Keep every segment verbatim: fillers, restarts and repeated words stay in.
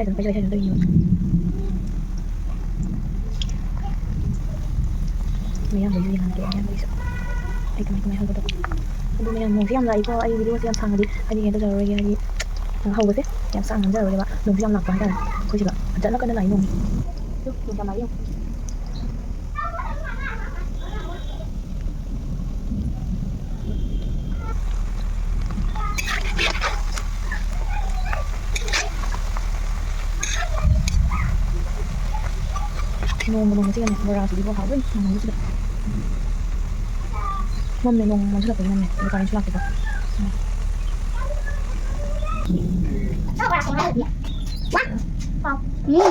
ꯁ꯭ꯋꯥꯏꯗ ꯄꯩꯁꯥ ꯁ꯭ꯋꯥꯏꯗ ꯇꯧꯔꯤꯅꯦꯕ꯫ ꯃꯌꯥꯝꯕꯩꯁꯨ ꯌꯦꯡꯍꯟꯒꯦ, ꯃꯌꯥꯝꯕꯩꯁꯨ꯫ ꯑꯩ ꯀꯃꯥꯏ ꯀꯃꯥꯏ ꯍꯧꯕꯗꯣ꯫ ꯑꯗꯨ ꯃꯌꯥꯝ ꯅꯣꯡꯁꯦ ꯌꯥꯝ ꯂꯥꯛꯏꯀꯣ꯫ ꯑꯩ ꯚꯤꯗꯤꯑꯣꯁꯦ ꯌꯥꯝ ꯁꯥꯡꯅꯗꯤ ꯍꯥꯏꯗꯤ ꯍꯦꯟꯗ ꯇꯧꯔꯔꯣꯏꯒꯦ, ꯍꯥꯏꯗꯤ ꯍꯧꯕꯁꯦ ꯌꯥꯝ ꯁꯥꯡꯅ ꯍꯟꯖꯔꯔꯣꯏꯒꯦꯕ꯫ ꯅꯣꯡꯁꯦ ꯌꯥꯝ ꯂꯥꯛꯄ ꯍꯥꯏꯇꯥꯔꯦ ꯑꯩꯈꯣꯏ ꯁꯤꯗ꯫ ꯐꯖꯅ ꯀꯟꯅ ꯂꯥꯛꯏ ꯅꯣꯡꯁꯦ꯫ ꯑꯗꯨ ꯅꯣꯡ ꯌꯥꯝ ꯂꯥꯛꯏ ꯌꯦꯡꯉꯣ꯫ ꯅꯣꯡꯃ ꯅꯣꯡꯃꯁꯤꯒꯅꯦ ꯕꯣꯔꯥꯁꯤꯗꯤꯀꯣ ꯍꯥꯎꯗꯣꯏꯅꯤ ꯅꯣꯡꯃꯁꯤꯗ꯫ ꯃꯝꯃꯦ, ꯅꯣꯡ ꯃꯝꯁꯤꯜꯂꯛꯄꯒꯤ ꯃꯝꯃꯦ, ꯗꯨꯀꯥꯟꯁꯨ ꯂꯥꯛꯇꯦꯀꯣ꯫ ꯎꯝ,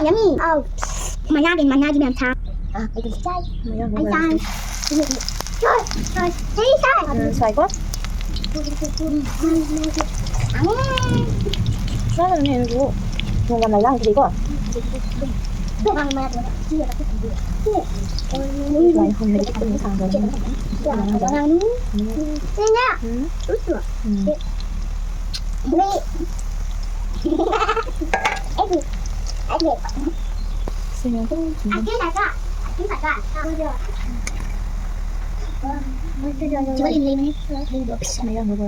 yummy. ꯑꯧ, ꯃꯌꯥꯒꯤ, ꯃꯌꯥꯒꯤ ꯃꯌꯥꯝ ꯊꯥ꯫ ꯑꯥ, ꯑꯩ ꯑꯗꯨꯝ ꯆꯥꯏ꯫ ꯃꯌꯥ ꯑꯩ ꯆꯥꯏ꯫ ꯍꯣꯏ, ꯍꯣꯏ, ꯑꯩ ꯆꯥꯏ꯫ ꯎꯝ, ꯁꯥꯏꯀꯣ? ꯎꯝ, ꯎꯝ, ꯎꯝ, ꯎꯝ꯫ ꯆꯥꯒꯅꯨꯅꯦ, ꯅꯪꯁꯨ꯫ ꯅꯣꯡ ꯌꯥꯝ ꯂꯥꯏ ꯂꯥꯡꯈꯤꯗꯦꯀꯣ? ꯁꯨꯃꯥꯏꯅ ꯍꯨꯝꯂꯗꯤ ꯈꯤꯇꯪ ꯁꯥꯡꯗꯣꯏꯅꯦ꯫ ꯎꯝ꯫ ꯎꯝ꯫ ꯎꯝ꯫ ꯎꯝ꯫ ꯁꯤꯅ ꯑꯗꯨꯝ ꯁꯤꯅ꯫ ꯃꯌꯥꯡ ꯂꯧꯕ꯫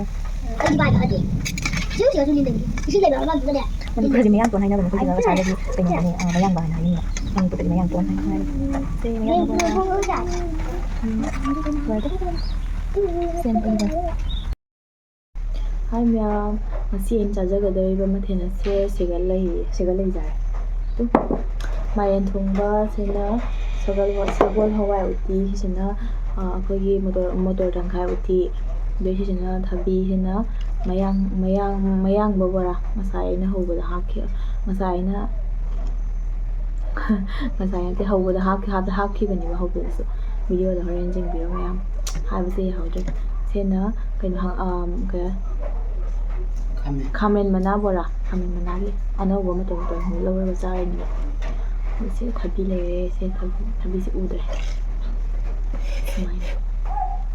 ꯃꯅꯤꯄꯨꯔꯗꯤ ꯃꯌꯥꯡꯇꯣꯟ ꯍꯥꯏꯅꯕꯅꯦ ꯑꯩꯈꯣꯏ ꯁꯤꯗ ꯉꯁꯥꯏꯗꯒꯤ ꯀꯩꯅꯣ ꯍꯥꯏꯅꯤ, ꯑ, ꯃꯌꯥꯡꯕ ꯍꯥꯏꯅ ꯍꯥꯏꯅꯤꯡꯕ꯫ ꯃꯅꯤꯄꯨꯔꯗꯗꯤ ꯃꯌꯥꯡꯇꯣꯟ ꯍꯥꯏꯅ ꯍꯥꯏ꯫ ꯁꯤ ꯃꯌꯥꯡ ꯂꯧꯕ꯫ ꯎꯝ꯫ ꯂꯣꯏꯔꯦ꯫ ꯁꯦꯝ ꯑꯩꯅ꯫ ꯍꯥꯏ ꯃꯌꯥꯝ, ꯉꯁꯤ ꯑꯩꯅ ꯆꯥꯖꯒꯗꯧꯔꯤꯕ ꯃꯊꯦꯜ ꯑꯁꯦ ꯁꯦꯒꯜ ꯂꯩ, ꯁꯦꯒꯜ ꯂꯩ ꯆꯥꯔꯦ꯫ ꯑꯗꯨ ꯃꯥꯏꯔꯦꯟ ꯊꯣꯡꯕ, ꯁꯤꯅ ꯁꯒꯣꯜ ꯍꯋꯥꯏ, ꯁꯒꯣꯜ ꯍꯋꯥꯏ ꯎꯇꯤ, ꯁꯤꯁꯤꯅ, ꯑ, ꯑꯩꯈꯣꯏꯒꯤ ꯃꯣꯇꯣꯔ, ꯃꯣꯇꯣꯔ ꯇꯪꯈꯥꯏ ꯎꯇꯤ, ꯑꯗꯩ ꯁꯤꯁꯤꯅ ꯊꯕꯤ, ꯁꯤꯅ ꯃꯌꯥꯡ, ꯃꯌꯥꯡ, ꯃꯌꯥꯡꯕ ꯕꯣꯔꯥ, ꯉꯁꯥꯏ ꯑꯩꯅ ꯍꯧꯕꯗ ꯍꯥꯞꯈꯤ, ꯉꯁꯥꯏ ꯑꯩꯅ, ꯉꯁꯥꯏ ꯅꯠꯇꯦ, ꯍꯧꯕꯗ ꯍꯥꯞꯈꯤ-, ꯍꯥꯞ-, ꯍꯥꯞꯈꯤꯕꯅꯦꯕ, ꯍꯧꯕꯗꯁꯨ꯫ ꯚꯤꯗꯤꯑꯣꯗ ꯍꯣꯔꯦꯟ ꯌꯦꯡꯕꯤꯔꯣ ꯃꯌꯥꯝ꯫ ꯍꯥꯏꯕꯁꯦ ꯌꯥꯍꯧꯗ꯭ꯔꯦ꯫ ꯁꯤꯅ ꯀꯩꯅꯣ ꯍꯪ- ꯑꯝ, ꯀꯩ- ꯈꯥꯃꯦꯟ꯫ ꯈꯥꯃꯦꯟ ꯃꯅꯥ ꯕꯣꯔꯥ, ꯈꯥꯃꯦꯟ ꯃꯅꯥꯒꯤ ꯑꯅꯧꯕ ꯃꯇꯣꯟ ꯃꯇꯣꯟ ꯂꯧꯔꯒ ꯆꯥꯔꯤꯅꯦꯕ꯫ ꯁꯤ ꯊꯕꯤ ꯂꯩꯔꯦ, ꯁꯤ ꯊꯕꯤ, ꯊꯕꯤꯁꯤ ꯎꯗ꯭ꯔꯦ꯫ ꯁꯨꯃꯥꯏꯅ꯫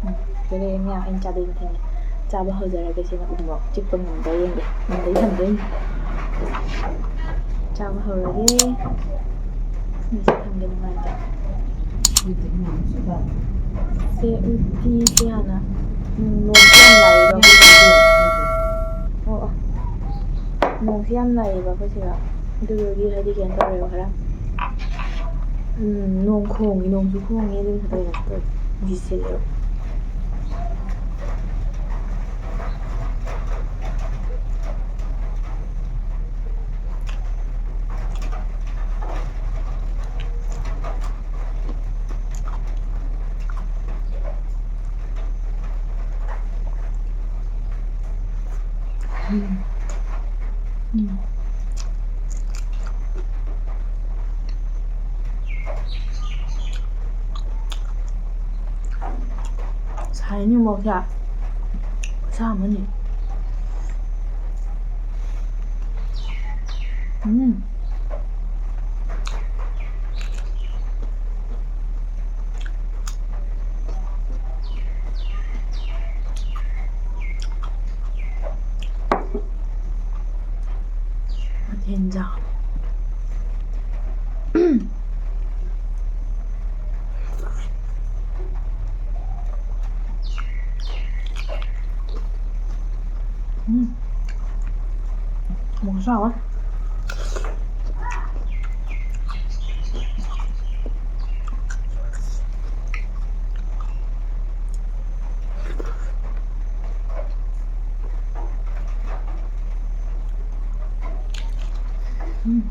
ꯎꯝ, ꯁꯤꯗ ꯂꯩꯔꯦ ꯃꯌꯥꯝ ꯑꯩꯅ ꯆꯥꯗꯣꯏ ꯃꯊꯦꯜꯁꯦ꯫ ꯆꯥꯕ ꯍꯧꯖꯔꯒꯦ꯫ ꯁꯤꯅ ꯎꯃꯣꯔꯣꯛ ꯆꯤꯛꯄ ꯉꯝꯕ꯭ꯔꯥ ꯌꯦꯡꯒꯦ꯫ ꯉꯝꯗꯩ ꯊꯝꯗꯣꯏꯅꯤ꯫ ꯆꯥꯕ ꯍꯧꯔꯒꯦ꯫ ꯃꯤꯁꯦ ꯊꯝꯒꯦ ꯅꯨꯡꯉꯥꯏꯇꯦ꯫ ꯁꯦ ꯎꯇꯤꯁꯦ ꯍꯥꯟꯅ, ꯎꯝ, ꯅꯣꯡꯁꯦ ꯌꯥꯝ ꯂꯥꯛꯑꯦꯕ ꯑꯩꯈꯣꯏ ꯁꯤꯗ꯫ ꯑꯣ, ꯑꯣ꯫ ꯅꯣꯡꯁꯦ ꯌꯥꯝ ꯂꯥꯛꯑꯦꯕ ꯑꯩꯈꯣꯏ ꯁꯤꯗ꯫ ꯑꯗꯨꯗꯨꯒꯤ ꯍꯥꯏꯗꯤ ꯀꯩꯅꯣ ꯇꯧꯔꯦꯕ ꯈꯔ꯫ ꯎꯝ, ꯅꯣꯡ ꯈꯣꯡꯉꯤ, ꯅꯣꯡꯁꯨ ꯈꯣꯡꯉꯤ, ꯑꯗꯨꯒꯤ ꯈꯛꯇ ꯀꯩꯅꯣ ꯇꯧꯔꯦ꯫ ꯒꯤꯁꯤꯜꯂꯦꯕ꯫ ꯎꯝ꯫ ꯎꯝ꯫ ꯁꯥꯏꯅꯦ ꯃꯣꯔꯣꯛꯁꯦ꯫ ꯈꯨꯠꯁꯥ ꯑꯃꯅꯤ꯫ ꯎꯝ꯫ ꯃꯊꯦꯜ ꯌꯥꯝꯃꯦ꯫ ꯎꯝ꯫ ꯃꯣꯔꯣꯛꯁꯨ ꯍꯥꯎꯋꯦ꯫ ꯎꯝ꯫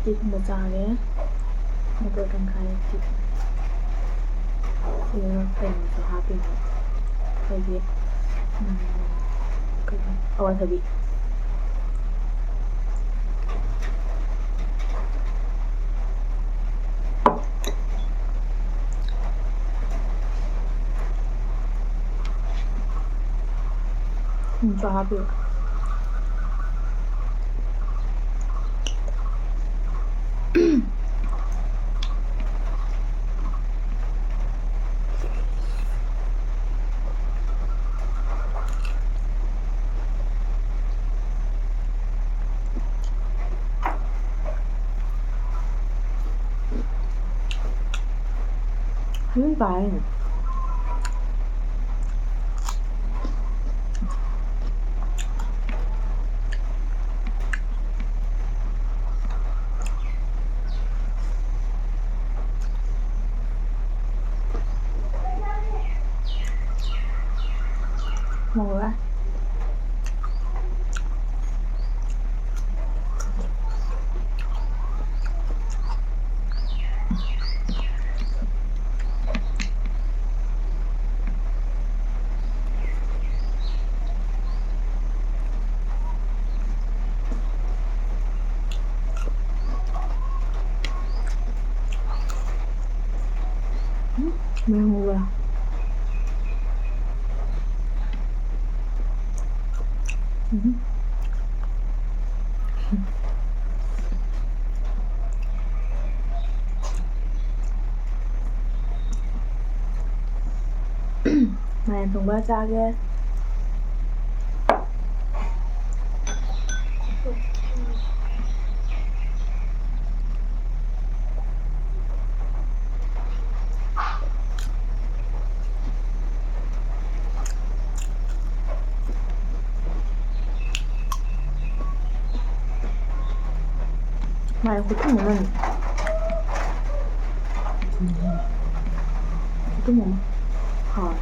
ꯎꯇꯤ ꯊꯣꯡꯕ ꯆꯥꯔꯦ꯫ ꯃꯄꯨꯔ ꯇꯪꯈꯥꯏ ꯎꯇꯤ꯫ ꯁꯤꯒ ꯀꯩꯅꯣꯁꯨ ꯍꯥꯞꯄꯤꯅꯦ꯫ ꯑꯩꯈꯣꯏꯒꯤ, ꯎꯝ, ꯀꯩꯅꯣ, ꯑꯋꯥꯊꯕꯤ꯫ ꯎꯝ, ꯆꯥ ꯍꯥꯞꯄꯤꯔꯣ꯫ ꯍꯩ ꯄꯥꯏ꯫ ꯍꯥꯎꯔꯦ꯫ ꯎꯝ, ꯃꯌꯥꯝ ꯎꯕ꯭ꯔꯥ? ꯎꯝ꯫ ꯃꯥꯏꯔꯦꯟ ꯊꯣꯡꯕ ꯆꯥꯒꯦ꯫ ꯃꯥꯏ ꯈꯨꯊꯨꯝ ꯑꯃꯅꯤ꯫ ꯎꯝ꯫ ꯈꯨꯊꯨꯝ ꯑꯃ꯫ ꯍꯥꯎꯋꯦ꯫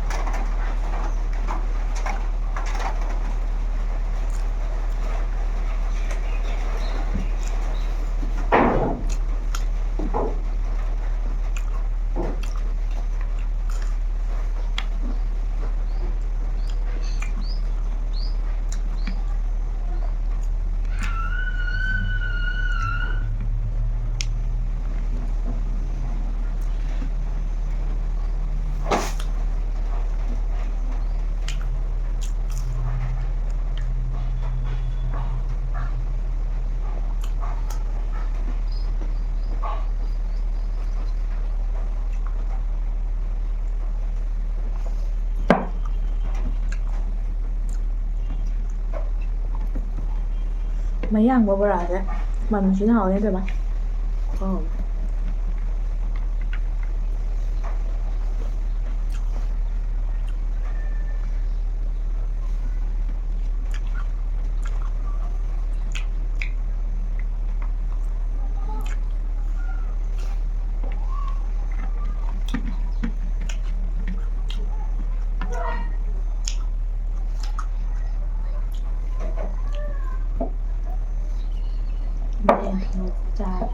ꯃꯌꯥꯡꯕ ꯕꯣꯔꯥꯁꯦ ꯃꯃꯤꯁꯤꯅ ꯍꯥꯎꯋꯦ ꯅꯠꯇ꯭ꯔ? ꯈꯨꯍꯥꯎ ꯑꯃ꯫ ꯃꯥꯏꯔꯦꯟ ꯊꯣꯡꯕ ꯆꯥꯔꯦ꯫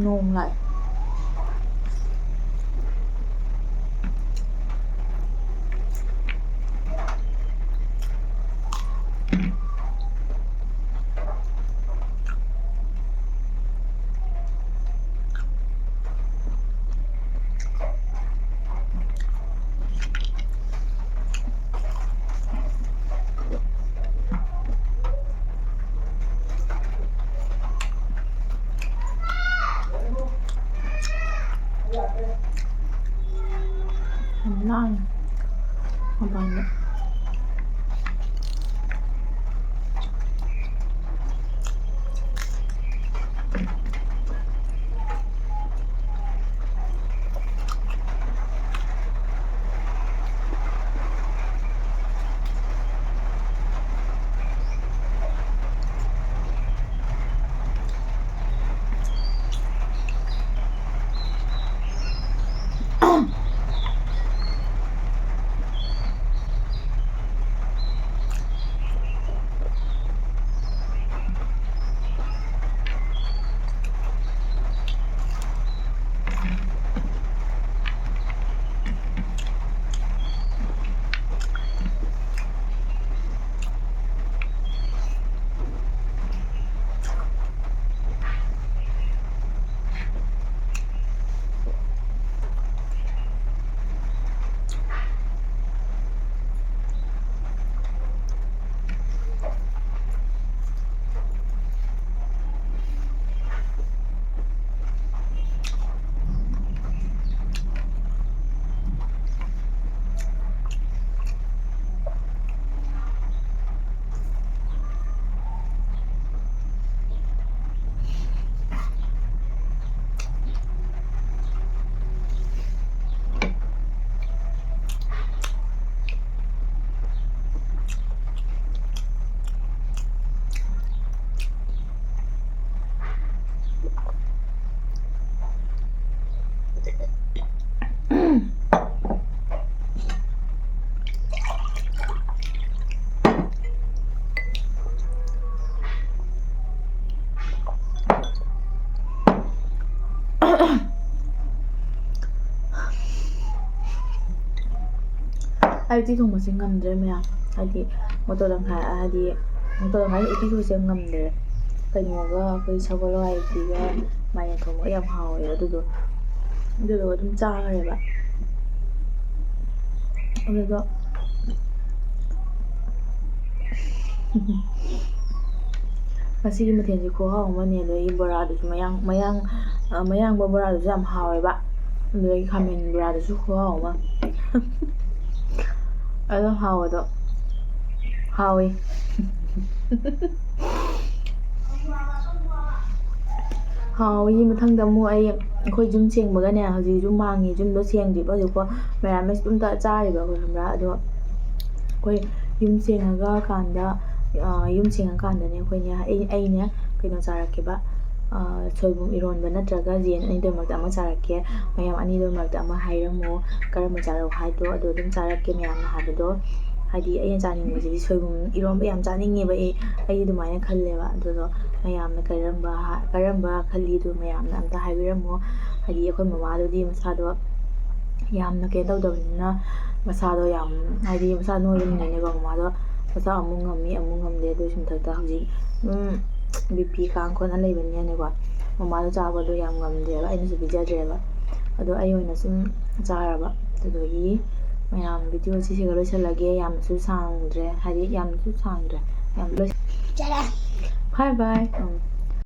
ꯅꯣꯡ ꯂꯥꯛꯑꯦ꯫ ꯌꯥꯝ ꯂꯥꯡꯉꯦ ꯃꯄꯥꯟꯗ꯫ ꯑꯩ ꯎꯇꯤ ꯊꯣꯡꯕꯁꯦ ꯉꯝꯗ꯭ꯔꯦ ꯃꯌꯥꯝ꯫ ꯍꯥꯏꯗꯤ ꯃꯣꯇꯣꯔ ꯇꯪꯈꯥꯏ, ꯍꯥꯏꯗꯤ ꯃꯣꯇꯣꯔ ꯇꯪꯈꯥꯏ ꯎꯇꯤ ꯊꯣꯡꯕꯁꯦ ꯉꯝꯗ꯭ꯔꯦ꯫ ꯀꯩꯅꯣꯒ ꯑꯩꯈꯣꯏ ꯁꯒꯣꯜ ꯍꯋꯥꯏ ꯎꯇꯤꯒ ꯃꯥꯏꯔꯦꯟ ꯊꯣꯡꯕꯒ ꯌꯥꯝ ꯍꯥꯎꯋꯦ꯫ ꯑꯗꯨꯗꯣ, ꯑꯗꯨꯗꯣ ꯑꯗꯨꯝ ꯆꯥꯈ꯭ꯔꯦꯕ꯫ ꯑꯗꯨꯗꯣ ꯉꯁꯤꯒꯤ ꯃꯊꯦꯜꯁꯦ ꯈꯨꯍꯥꯎ ꯑꯃꯅꯦ꯫ ꯑꯗꯒꯤ ꯕꯣꯔꯥꯗꯨꯁꯨ ꯃꯌꯥꯡ, ꯃꯌꯥꯡ, ꯑ, ꯃꯌꯥꯡꯕ ꯕꯣꯔꯥꯗꯨꯁꯨ ꯌꯥꯝ ꯍꯥꯎꯋꯦꯕ꯫ ꯑꯗꯒꯤ ꯈꯥꯃꯦꯟ ꯕꯣꯔꯥꯗꯨꯁꯨ ꯈꯨꯍꯥꯎ ꯑꯃ꯫ ꯑꯗꯣ ꯍꯥꯎꯕꯗꯣ ꯍꯥꯎꯋꯤ꯫ ꯍꯥꯎꯋꯤ꯫ ꯃꯊꯪꯗ ꯑꯃꯨꯛ ꯑꯩ, ꯑꯩꯈꯣꯏ ꯌꯨꯝ ꯁꯦꯡꯕꯒꯅꯦ, ꯍꯧꯖꯤꯛ ꯌꯨꯝ ꯍꯥꯡꯉꯤ, ꯌꯨꯝꯗꯣ ꯁꯦꯡꯗ꯭ꯔꯤꯕ ꯍꯧꯖꯤꯛꯐꯥꯎ꯫ ꯃꯌꯥꯝ ꯑꯗꯨꯝ ꯆꯥꯔꯤꯕ ꯑꯩꯈꯣꯏ, ꯈꯪꯕ꯭ꯔꯥ? ꯑꯗꯣ ꯑꯩꯈꯣꯏ ꯌꯨꯝ ꯁꯦꯡꯉꯒ ꯀꯥꯟꯗ, ꯑ, ꯌꯨꯝ ꯁꯦꯡꯉꯀꯥꯟꯗꯅꯦ ꯑꯩꯈꯣꯏꯅꯦ, ꯑꯩ, ꯑꯩꯅꯦ ꯀꯩꯅꯣ ꯆꯥꯔꯛꯀꯦꯕ, ꯑ, ꯁꯣꯏꯕꯨꯝ ꯏꯔꯣꯟꯕ ꯅꯠꯇ꯭ꯔꯒ ꯌꯦꯟ ꯑꯅꯤꯗꯨꯒꯤ ꯃꯔꯛꯇ ꯑꯃ ꯆꯥꯔꯛꯀꯦ꯫ ꯃꯌꯥꯝ ꯑꯅꯤꯗꯨꯒꯤ ꯃꯔꯛꯇ ꯑꯃ ꯍꯥꯏꯔꯝꯃꯣ, ꯀꯔꯝꯕ ꯆꯥꯔꯛꯑꯣ ꯍꯥꯏꯗꯣ, ꯑꯗꯨ ꯑꯗꯨꯝ ꯆꯥꯔꯛꯀꯦ ꯃꯌꯥꯝꯅ ꯍꯥꯏꯕꯗꯣ꯫ ꯍꯥꯏꯗꯤ ꯑꯩꯅ ꯆꯥꯅꯤꯡꯕꯁꯤꯗꯤ ꯁꯣꯏꯕꯨꯝ ꯏꯔꯣꯟꯕ ꯌꯥꯝ ꯆꯥꯅꯤꯡꯉꯦꯕ ꯑꯩ, ꯑꯩꯗꯤ ꯑꯗꯨꯃꯥꯏꯅ ꯈꯜꯂꯦꯕ꯫ ꯑꯗꯨꯗꯣ ꯃꯌꯥꯝꯅ ꯀꯔꯝꯕ ꯍꯥ-, ꯀꯔꯝꯕ ꯈꯜꯂꯤꯗꯣ ꯃꯌꯥꯝꯅ ꯑꯝꯇ ꯍꯥꯏꯕꯤꯔꯝꯃꯣ꯫ ꯍꯥꯏꯗꯤ ꯑꯩꯈꯣꯏ ꯃꯃꯥꯗꯨꯗꯤ ꯃꯁꯥꯗꯣ ꯌꯥꯝꯅ ꯀꯩꯅꯣ ꯇꯧꯗꯕꯅꯤꯅ, ꯃꯁꯥꯗꯣ ꯌꯥꯝ, ꯍꯥꯏꯗꯤ ꯃꯁꯥ ꯅꯣꯏꯕꯅꯤꯅꯅꯦꯀꯣ, ꯃꯃꯥꯗꯣ ꯃꯁꯥ ꯑꯃꯨꯛ ꯉꯝꯃꯤ ꯑꯃꯨꯛ ꯉꯝꯗꯦ꯫ ꯑꯗꯨꯒꯤ ꯃꯊꯛꯇ ꯍꯧꯖꯤꯛ ꯑꯗꯨꯝ ꯕꯤ ꯄꯤ ꯀꯥꯡ ꯈꯣꯠꯅ ꯂꯩꯕꯅꯤꯅꯅꯦꯀꯣ, ꯃꯃꯥꯗꯣ ꯆꯥꯕꯗꯣ ꯌꯥꯝ ꯉꯝꯗ꯭ꯔꯦꯕ, ꯑꯩꯅꯁꯨ ꯄꯤꯖꯗ꯭ꯔꯦꯕ꯫ ꯑꯗꯣ ꯑꯩ ꯑꯣꯏꯅ ꯁꯨꯝ ꯆꯥꯔꯕ꯫ ꯑꯗꯨꯗꯒꯤ ꯃꯌꯥꯝ, ꯚꯤꯗꯤꯑꯣꯁꯤ ꯁꯤꯒ ꯂꯣꯏꯁꯤꯜꯂꯒꯦ꯫ ꯌꯥꯝꯅꯁꯨ ꯁꯥꯡꯗ꯭ꯔꯦ, ꯍꯥꯏꯗꯤ ꯌꯥꯝꯅꯁꯨ ꯁꯥꯡꯗ꯭ꯔꯦ, ꯌꯥꯝ ꯂꯣꯏ-, ꯕꯥꯏ ꯕꯥꯏ꯫ ꯎꯝ꯫